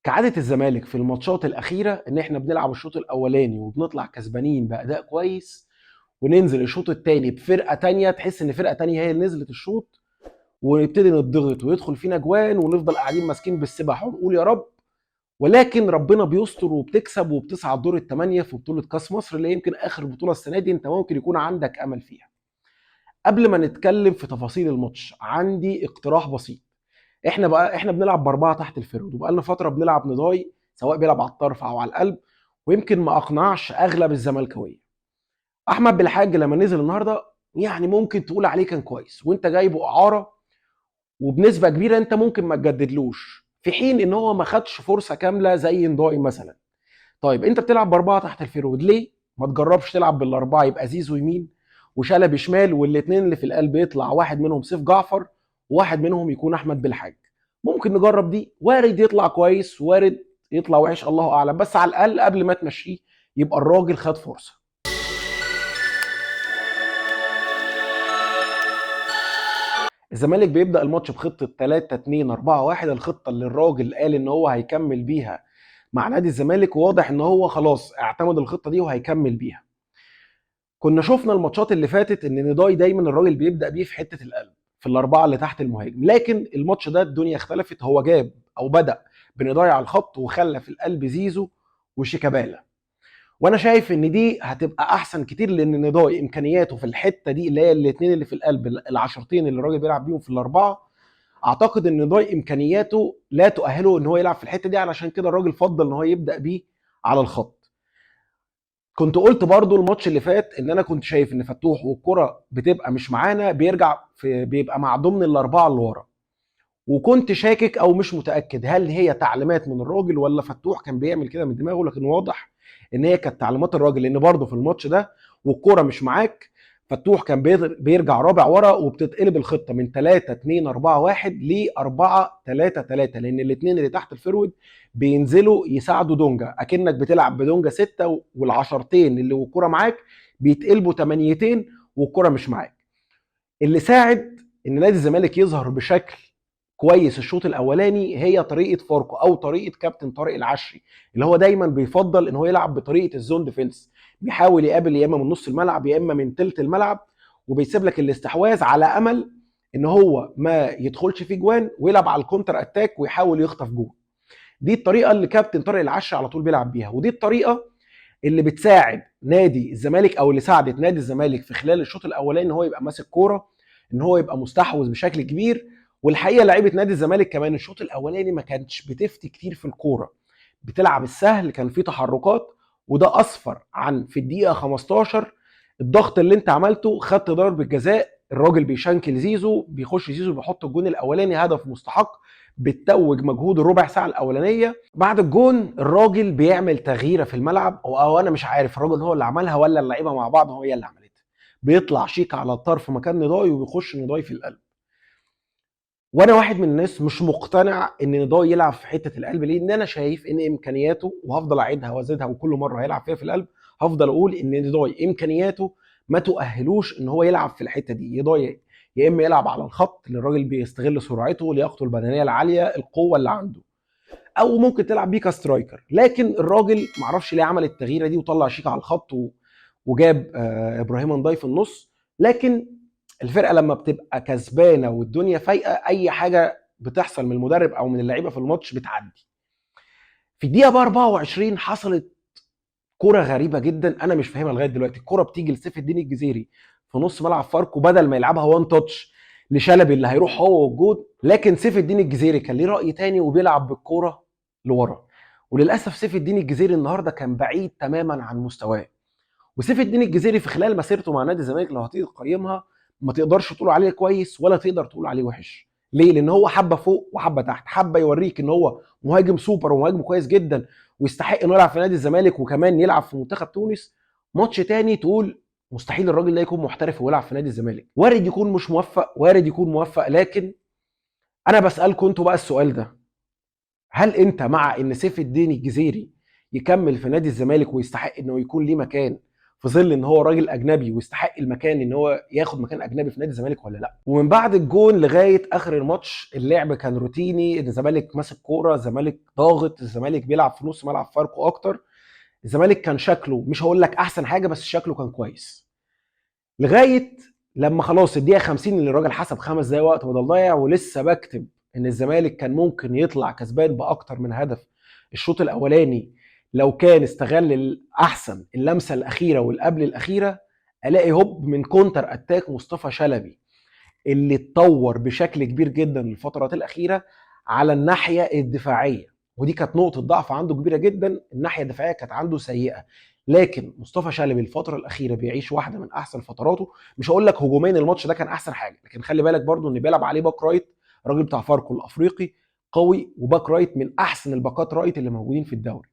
كعادة الزمالك في الماتشات الاخيرة ان احنا بنلعب الشوط الاولاني وبنطلع كسبانين باداء كويس، وننزل الشوط الثاني بفرقة تانية، تحس ان فرقه تانية هي اللي نزلت الشوط، ونبتدي نضغط ويدخل فينا جوان ونفضل قاعدين ماسكين بالسبح ونقول يا رب، ولكن ربنا بيستر وبتكسب وبتصعد دور الثمانية في بطوله كاس مصر اللي يمكن اخر بطوله السنة دي انت ممكن يكون عندك امل فيها. قبل ما نتكلم في تفاصيل الماتش عندي اقتراح بسيط. احنا بنلعب باربعة تحت ال forward، وبقالنا فترة بنلعب نضاي سواء بيلعب على الطرف او على القلب، ويمكن ما اقنعش اغلب الزملكاويه. احمد بالحاج لما نزل النهارده يعني ممكن تقول عليه كان كويس، وانت جايبه اعاره وبنسبة كبيرة انت ممكن ما تجددلوش، في حين ان هو ما خدش فرصة كاملة زي نداي مثلا. طيب انت بتلعب باربعة تحت ال forward، ليه ما تجربش تلعب بالاربعة؟ يبقى زيزو يمين وشلبي شمال، والاثنين اللي في القلب يطلع واحد منهم سيف جعفر وواحد منهم يكون احمد بالحاج. ممكن نجرب دي، وارد يطلع كويس وارد يطلع وحش، الله اعلم، بس على الاقل قبل ما تمشيه يبقى الراجل خد فرصة. الزمالك بيبدا الماتش بخطه 3-2-4-1، الخطة اللي الراجل قال ان هو هيكمل بيها مع نادي الزمالك، وواضح ان هو خلاص اعتمد الخطة دي وهيكمل بيها. كنا شفنا الماتشات اللي فاتت ان نداي دايما الراجل بيبدا بيه في حتة القلب في الاربعة اللي تحت المهاجم، لكن الماتش ده الدنيا اختلفت، هو جاب او بدا بنداي على الخط وخلى في القلب زيزو وشيكابالا، وانا شايف ان دي هتبقى احسن كتير، لان نداي امكانياته في الحتة دي اللي هي الاثنين اللي في القلب العشرتين اللي الراجل بيلعب بيهم في الاربعة، اعتقد ان نداي امكانياته لا تؤهله ان هو يلعب في الحتة دي، علشان كده الراجل فضل ان هو يبدا بيه على الخط. كنت قلت برضو الماتش اللي فات ان انا كنت شايف ان فتوح والكره بتبقى مش معانا بيرجع في بيبقى مع ضمن الاربعة اللي ورا، وكنت شاكك او مش متاكد هل هي تعليمات من الراجل ولا فتوح كان بيعمل كده من دماغه، لكن واضح ان هي كانت تعليمات الراجل، لان برضو في الماتش ده والكره مش معاك فتوح كان بيرجع رابع ورا، وبتتقلب الخطة من 3-2-4-1 ل 4-3-3، لان الاثنين اللي تحت ال forward بينزلوا يساعدوا دونجا، اكنك بتلعب بدونجا 6 والعشرتين اللي والكره معاك بيتقلبوا 8 والكره مش معاك. اللي ساعد ان نادي الزمالك يظهر بشكل كويس الشوط الاولاني هي طريقه فاركو او طريقه كابتن طارق العشري، اللي هو دايما بيفضل ان هو يلعب بطريقة ال zone defense، بيحاول يقابل يا اما من نص الملعب يا اما من تلت الملعب، وبيسيب لك الاستحواذ على امل ان هو ما يدخلش فيه جوان ويلعب على ال counter attack ويحاول يخطف جون. دي الطريقة اللي كابتن طارق العشري على طول بيلعب بيها، ودي الطريقة اللي بتساعد نادي الزمالك او اللي ساعدت نادي الزمالك في خلال الشوط الاولاني ان هو يبقى ماسك كورة، ان هو يبقى مستحوذ بشكل كبير. والحقيقة لعيبة نادي الزمالك كمان الشوط الاولاني ما كانتش بتفتي كتير في الكورة، بتلعب السهل، كان في تحركات، وده اصفر عن في الدقيقة 15 الضغط اللي انت عملته، خدت ضربه جزاء، الراجل بيشنكل زيزو، بيخش زيزو بيحط الجون الاولاني، هدف مستحق، بتتوج مجهود الربع ساعة الاولانية. بعد الجون الراجل بيعمل تغييره في الملعب، او انا مش عارف الراجل هو اللي عملها ولا اللعيبة مع بعض هي اللي عملتها، بيطلع شيك على الطرف مكان نداي وبيخش نداي في القلب. وانا واحد من الناس مش مقتنع ان نداي يلعب في حتة القلب، ليه؟ ان انا شايف ان امكانياته، وهفضل اعيدها وازيدها وكل مرة هيلعب فيها في القلب هفضل اقول ان نداي امكانياته ما تؤهلوش ان هو يلعب في الحتة دي. نداي يا اما يلعب على الخط اللي الراجل بيستغل سرعته، لياقته البدنية العالية، القوة اللي عنده، او ممكن تلعب بيه ك striker. لكن الراجل معرفش ليه عمل التغييره دي وطلع شيكا على الخط وجاب ابراهيم نداي في النص. لكن الفرقة لما بتبقى كسبانه والدنيا فايقه، اي حاجة بتحصل من المدرب او من اللعيبة في الماتش بتعدي. في الدقيقة بقى 24 حصلت كورة غريبة جدا انا مش فاهمها لغاية دلوقتي. الكورة بتيجي لسيف الدين الجزيري في نص ملعب فاركو، بدل ما يلعبها وان تاتش لشلبي اللي هيروح هو والجون، لكن سيف الدين الجزيري كان ليه راي تاني وبيلعب بالكورة لورا. وللاسف سيف الدين الجزيري النهارده كان بعيد تماما عن مستواه. وسيف الدين الجزيري في خلال مسيرته مع نادي الزمالك لو هتيجي تقيمها ما تقدرش تقول عليه كويس ولا تقدر تقول عليه وحش. ليه؟ لان هو حبه فوق وحبه تحت، حبه يوريك ان هو مهاجم سوبر ومهاجم كويس جدا ويستحق انه يلعب في نادي الزمالك وكمان يلعب في منتخب تونس. ماتش تاني تقول مستحيل الراجل ده يكون محترف ويلعب في نادي الزمالك. وارد يكون مش موفق، وارد يكون موفق، لكن انا بسالكم انتوا بقى السؤال ده، هل انت مع ان سيف الدين الجزيري يكمل في نادي الزمالك ويستحق انه يكون ليه مكان في ظل ان هو راجل اجنبي ويستحق المكان ان هو ياخد مكان اجنبي في نادي الزمالك ولا لا. ومن بعد الجون لغاية اخر الماتش اللعب كان روتيني، الزمالك ماسك كورة، الزمالك ضاغط، الزمالك بيلعب في نص ملعب فاركو اكتر. الزمالك كان شكله مش هقول لك احسن حاجة، بس شكله كان كويس لغاية لما خلاص الدقيقة 50 اللي الراجل حسب 5 دقايق وقت بدل ضايع، ولسه بكتب ان الزمالك كان ممكن يطلع كسبان باكتر من هدف الشوط الاولاني لو كان استغل الاحسن اللمسة الاخيرة والقبل الاخيرة. الاقي هوب من counter attack مصطفى شلبي اللي اتطور بشكل كبير جدا الفترات الاخيرة على الناحية الدفاعية، ودي كانت نقطة ضعف عنده كبيرة جدا، الناحية الدفاعية كانت عنده سيئه. لكن مصطفى شلبي الفترة الاخيرة بيعيش واحدة من احسن فتراته، مش هقول لك هجوميا الماتش ده كان احسن حاجة، لكن خلي بالك برضو ان بيلعب عليه back right، الراجل بتاع فاركو الافريقي قوي، و back right من احسن الباكات right اللي موجودين في الدوري،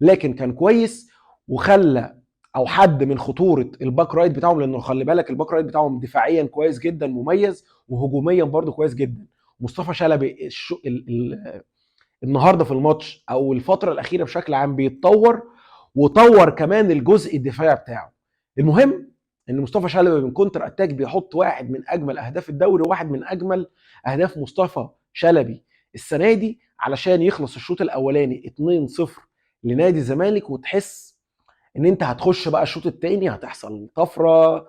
لكن كان كويس وخلى او حد من خطورة ال back right بتاعهم، لانه خلي بالك ال back right بتاعهم دفاعيا كويس جدا مميز، وهجوميا برضو كويس جدا. مصطفى شلبي النهارده في الماتش او الفترة الاخيرة بشكل عام بيتطور، وطور كمان الجزء الدفاعي بتاعه. المهم ان مصطفى شلبي من counter attack بيحط واحد من اجمل اهداف الدوري وواحد من اجمل اهداف مصطفى شلبي السنة دي، علشان يخلص الشوط الاولاني 2-0 لنادي الزمالك، وتحس ان انت هتخش بقى الشوط الثاني هتحصل طفرة.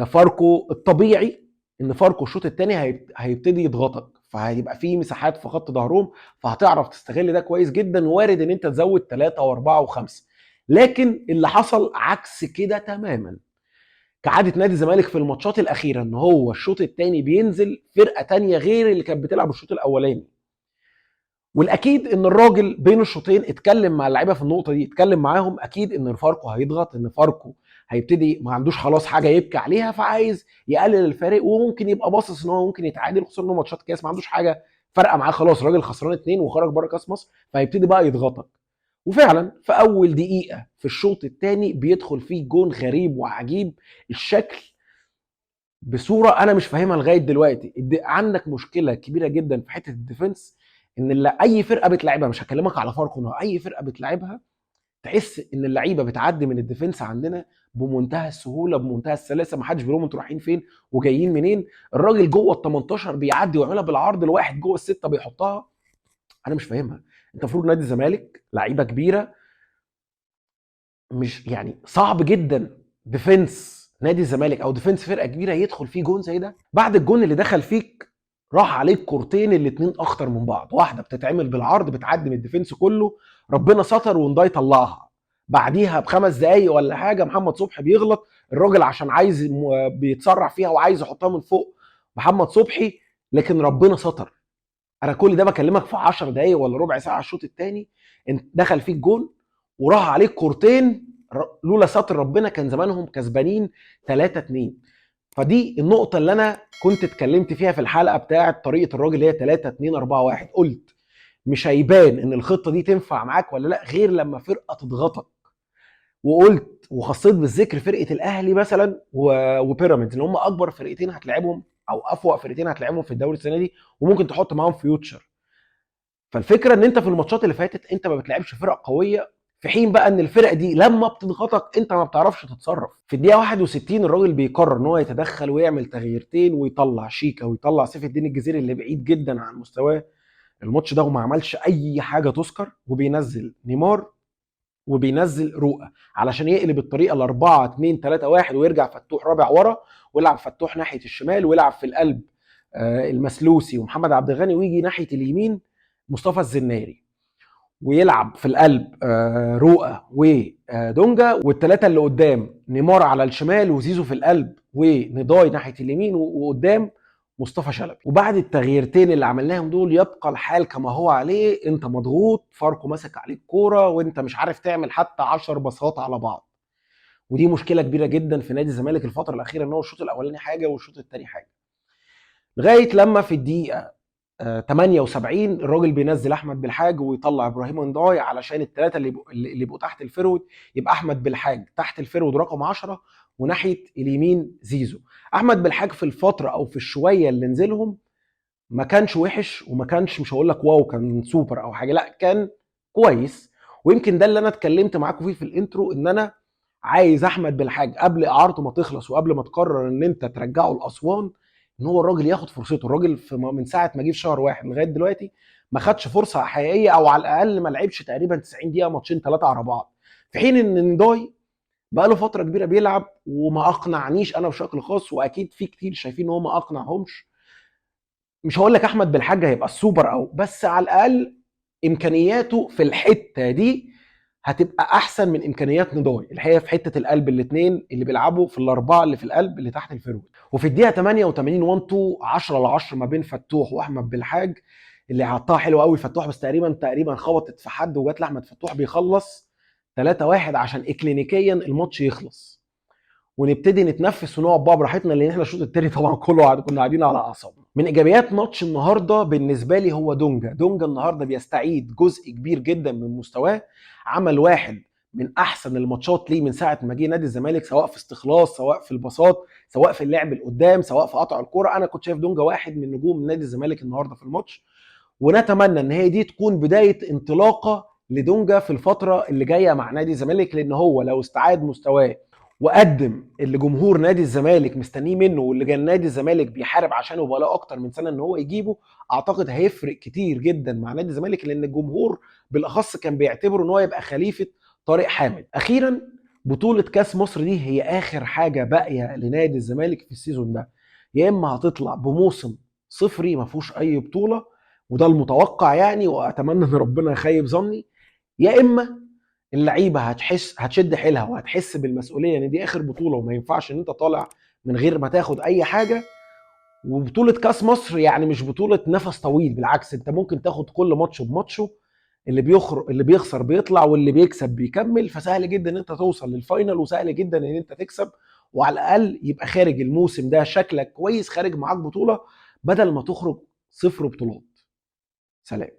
فاركو الطبيعي ان فاركو الشوط الثاني هيبتدي يضغطك، فهيبقى في مساحات في خط ظهرهم، فهتعرف تستغل ده كويس جدا، وارد ان انت تزود 3 و4 و5. لكن اللي حصل عكس كده تماما، كعادة نادي الزمالك في الماتشات الاخيرة ان هو الشوط الثاني بينزل فرقه ثانية غير اللي كانت بتلعب الشوط الاولاني. والاكيد ان الراجل بين الشوطين اتكلم مع اللعيبة في النقطة دي، اتكلم معاهم اكيد ان فاركو هيضغط، ان فاركو هيبتدي ما عندوش خلاص حاجة يبكي عليها، فعايز يقلل الفارق، وممكن يبقى باصص ان هو ممكن يتعادل، خصوصا انه ماتشات كاس ما عندوش حاجة فارقه معاه خلاص، الراجل خسران 2 وخرج بره كاس مصر، فهيبتدي بقى يضغطك. وفعلا في اول دقيقة في الشوط الثاني بيدخل فيه جون غريب وعجيب الشكل بصورة انا مش فاهمها لغاية دلوقتي. عندك مشكلة كبيرة جدا في حتة ال defense، ان اللي اي فرقه بتلعبها، مش هكلمك على فاركو، اي فرقه بتلعبها تحس ان اللعيبة بتعدي من ال defense عندنا بمنتهى السهولة بمنتهى السلاسة، ما حدش بيقول انتوا رايحين فين وجايين منين. الراجل جوه ال 18 بيعدي ويعملها بالعرض، الواحد جوه الستة بيحطها. انا مش فاهمها. انت المفروض نادي الزمالك لعيبة كبيرة، مش يعني صعب جدا defense نادي الزمالك او defense فرقه كبيرة يدخل فيه جون زي ده. بعد الجون اللي دخل فيك راح عليك كورتين الاثنين اخطر من بعض، واحدة بتتعمل بالعرض بتعدي من ال defense كله، ربنا ستر ونداي طلعها. بعديها ب5 دقايق ولا حاجة محمد صبحي بيغلط، الراجل عشان عايز بيتسرع فيها وعايز يحطها من فوق محمد صبحي، لكن ربنا ستر. انا كل ده بكلمك في 10 دقايق ولا ربع ساعة الشوط الثاني دخل فيك جون وراح عليك كورتين، لولا ستر ربنا كان زمانهم كسبانين 3-2. فدي النقطة اللي أنا كنت اتكلمت فيها في الحلقة بتاعة طريقة الراجل اللي هي 3-2-4-1، قلت مش هيبان إن الخطة دي تنفع معاك ولا لأ غير لما فرقة تضغطك. وقلت وخصيت بالذكر فرقة الأهلي مثلا وبيراميدز اللي هم أكبر فرقتين هتلعبهم أو أفوق فرقتين هتلعبهم في الدوري السنة دي، وممكن تحط معاهم فيوتشر. فالفكرة إن أنت في الماتشات اللي فاتت أنت ما بتلعبش فرق قوية، في حين بقى ان الفرق دي لما بتضغطك انت ما بتعرفش تتصرف. في الدقيقة 61 الراجل بيقرر ان هو يتدخل ويعمل تغييرتين ويطلع شيكا ويطلع سيف الدين الجزيري اللي بعيد جدا عن مستواه الماتش ده وما عملش اي حاجة تذكر، وبينزل نيمار وبينزل رؤى علشان يقلب الطريقة ل 4-2-3-1 ويرجع فتوح رابع ورا ويلعب فتوح ناحية الشمال ويلعب في القلب المسلوسي ومحمد عبد الغني، ويجي ناحية اليمين مصطفى الزناري، ويلعب في القلب رؤى ودونجا، والثلاثة اللي قدام نيمار على الشمال وزيزو في القلب ونضاي ناحية اليمين وقدام مصطفى شلبي. وبعد التغييرتين اللي عملناهم دول يبقى الحال كما هو عليه، انت مضغوط، فاركو ماسك عليك كورة وانت مش عارف تعمل حتى 10 باصات على بعض. ودي مشكلة كبيرة جدا في نادي الزمالك الفترة الاخيرة، ان هو الشوط الاولاني حاجة والشوط الثاني حاجة. لغاية لما في الدقيقة 78 الراجل بينزل احمد بالحاج ويطلع ابراهيم نداي علشان الثلاثة اللي يبقوا تحت ال forward، يبقى احمد بالحاج تحت ال forward رقم 10 وناحية اليمين زيزو. احمد بالحاج في الفترة او في الشويه اللي نزلهم ما كانش وحش، وما كانش مش هقول لك wow كان سوبر او حاجة، لا كان كويس. ويمكن ده اللي انا اتكلمت معاكم فيه في ال intro، ان انا عايز احمد بالحاج قبل اعارته ما تخلص وقبل ما تقرر ان انت ترجعه لاسوان، ان هو الراجل ياخد فرصته. الراجل من ساعة ما جه في شهر واحد لغاية دلوقتي ما خدش فرصة حقيقية، او على الاقل ما لعبش تقريبا 90 دقيقة ماتشين 3 على بعض، في حين ان نداي بقى له فترة كبيرة بيلعب وما اقنعنيش انا بشكل خاص، واكيد في كتير شايفين ان هو ما اقنعهمش. مش هقول لك احمد بالحاج هيبقى السوبر او بس على الاقل امكانياته في الحتة دي هتبقى احسن من امكانيات نداي الحقيقة في حتة القلب، الاثنين اللي بيلعبوا في الاربعة اللي في القلب اللي تحت ال forward. وفي الدقيقة 88 1 2 10 ل 10 ما بين فتوح واحمد بالحاج، اللي عطاها حلو قوي فتوح، بس تقريبا خبطت في حد وجات لاحمد فتوح بيخلص 3-1 عشان اكلينيكيا الماتش يخلص ونبتدي نتنفس ونقعد بقى براحتنا، لان احنا الشوط الثاني طبعا كله كنا قاعدين على اعصابنا. من ايجابيات ماتش النهارده بالنسبة لي هو دونجا. دونجا النهارده بيستعيد جزء كبير جدا من مستواه، عمل واحد من احسن الماتشات ليه من ساعة ما جه نادي الزمالك، سواء في استخلاص، سواء في الباصات، سواء في اللعب القدام، سواء في قطع الكورة. انا كنت شايف دونجا واحد من نجوم نادي الزمالك النهارده في الماتش، ونتمنى ان هي دي تكون بداية انطلاقة لدونجا في الفترة اللي جاية مع نادي الزمالك، لان هو لو استعاد مستواه وقدم اللي جمهور نادي الزمالك مستنيه منه واللي جاي نادي الزمالك بيحارب عشانه بقاله اكتر من سنة ان هو يجيبه، اعتقد هيفرق كتير جدا مع نادي الزمالك، لان الجمهور بالاخص كان بيعتبره ان هو يبقى خليفة طارق حامد. اخيرا بطوله كاس مصر دي هي اخر حاجة باقية لنادي الزمالك في ال season ده، يا اما هتطلع بموسم صفري ما فيهوش اي بطوله وده المتوقع يعني، واتمنى ان ربنا يخيب ظني، يا اما اللعيبة هتشد حيلها وهتحس بالمسؤولية ان دي اخر بطوله وما ينفعش ان انت طالع من غير ما تاخد اي حاجة. وبطولة كاس مصر يعني مش بطوله نفس طويل، بالعكس انت ممكن تاخد كل ماتش بماتشه، اللي بيخسر بيطلع واللي بيكسب بيكمل، فسهل جدا ان انت توصل لل final وسهل جدا ان انت تكسب، وعلى الاقل يبقى خارج الموسم ده شكلك كويس، خارج معاك بطوله بدل ما تخرج صفر بطولات. سلام.